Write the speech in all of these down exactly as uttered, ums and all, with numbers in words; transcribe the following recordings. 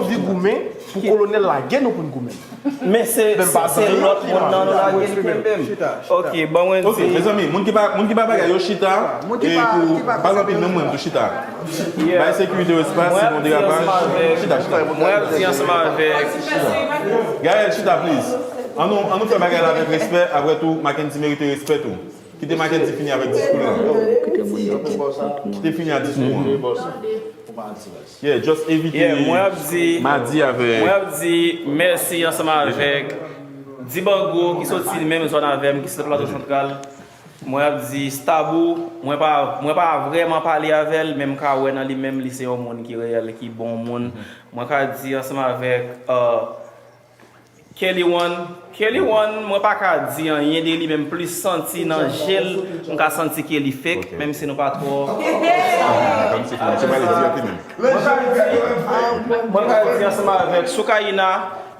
anvi goumen pou kolonèl lage nou pou n goumen. Men se se lòt moun nan nou lage li kenbe m. Ok, ban mwen di. Ok, mezanmi, moun ki pa moun ki pa bagay yo chita e pou pa anpil nan mwen tou chita. Bay sekirite yo espas, se yon derapaj. Chita, chita. Mwen ap di ansanm avèk. Gaël, chita please. Annou annou fè bagay la avèk respè, apre tou Mackendy merite respè tou. Kite Mackendy fini avèk diskou l lan. Kite fini a diskou an. Yeah, just evite. Yeah, mwen ap di. Madi avèk. Mwen ap di mèsi ansanm avèk Dibango ki soti menm zòn avè m, ki soti Plato Santral. Mwen ap di Stabou, mwen pa mwen pa vrèman pale avè l, men m ka wè nan li menm li se yon moun ki reyèl, ki bon moun. Mwen ka di ansanm avèk Kelly One, Kelly One, mwen pa ka di anyen de li, men m plis santi nan je l, m ka santi ke li fake, menm si nou pa twò. Mwen ka di ansanm avèk Soukaina,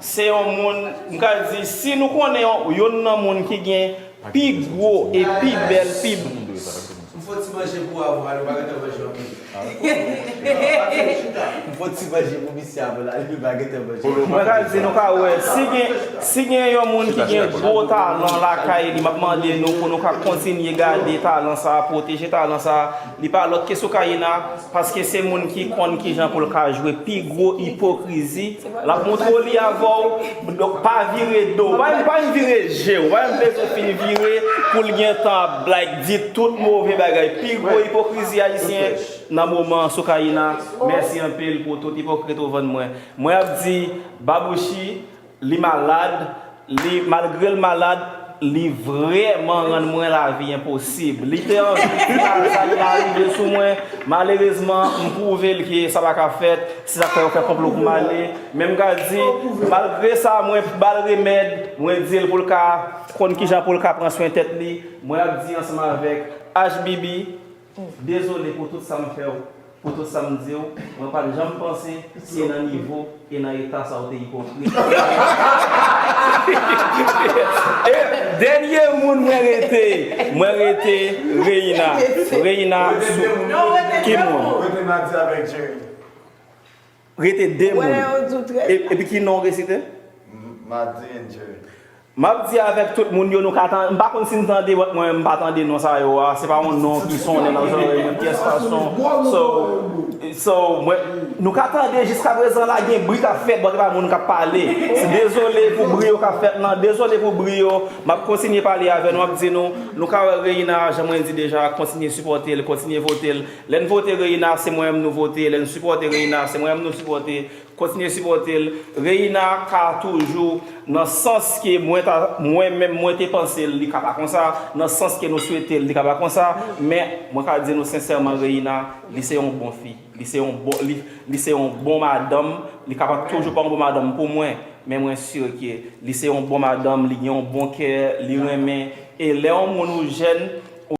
se yon moun, m ka di, si nou konnen yon, youn nan moun ki gen pi gwo e pi bèl, pi. M fè ti manje pou avwa, nou pa gentan manje anpil. M fè ti manje pou misye avwa, la, nou pa gentan manje. Mwen ka di nou ka wè, si gen, si gen yon moun ki gen gwo talan lakay li, m ap mande nou pou nou ka kontinye gade talan sa, pwoteje talan sa. Li pa lòt ke Soukaina, paske se moun ki konn kijan pou l ka jwe pi gwo ipokrizi. L ap montre w li avè w, donk pa vire do. Pa, pa vire je w, pa bezwen fin vire pou l gentan ap like, di tout move bagay. Pi gwo ipokrizi ayisyen nan moman an Soukaina. Mèsi anpil pou tout ipokrit ou vann mwen. Mwen ap di Babouchi, li malad, li, malgre l malad, li vrèman rann mwen lavi enposib. Li te anvi di bagay sa ki ta rive sou mwen. Malerezman, m pwouve l ke sa pa ka fèt. Se sa k fè yo fè konplo pou m ale. Men m ka di, malgre sa, mwen ba l remèd, mwen di l pou l ka konn kijan pou l ka pran swen tèt li. Mwen ap di ansanm avèk H B B, dezole pou tout sa m fè w, pou tout sa m di w, mwen pa t janm panse se nan nivo e nan eta sa w te ipokrit. E dènye moun mwen rete, mwen rete Reina. Reina, sou ki moun? Rete Madi avèk Jerry. Rete de moun. E, epi ki non w resite? Madi and Jerry. M ap di avèk tout moun yo, nou ka tande, m pa konn si n tande, but mwen, m pa tande non sa yo a, se pa yon non ki sonnen nan zòrèy mwen pyès fason. So, so, mwen, nou ka tande jiskaprezan la gen bri k ap fèt, but se pa moun k ap pale. Dezole pou bri yo k ap fèt lan, dezole pou bri yo. M ap kontinye pale avè nou, m ap di nou, nou ka wè Reina, jan mwen di deja, kontinye sipòte l, kontinye vote l. Lè n vote Reina, se mwen menm nou vote, lè n sipòte Reina, se mwen menm nou sipòte. Kontinye sipòte l. Reina ka toujou, nan sans ke mwen ta, mwen menm mwen te panse l, li ka pa konsa, nan sans ke nou swete l, li ka pa konsa, men mwen ka di nou sensèman, Reina, li se yon bon fi, li se yon bon, li, li se yon bon madanm, li ka pa toujou pa yon bon madanm pou mwen, men mwen si ke li se yon bon madanm, li gen yon bon kè, li renmen, e lè yon moun ou jèn,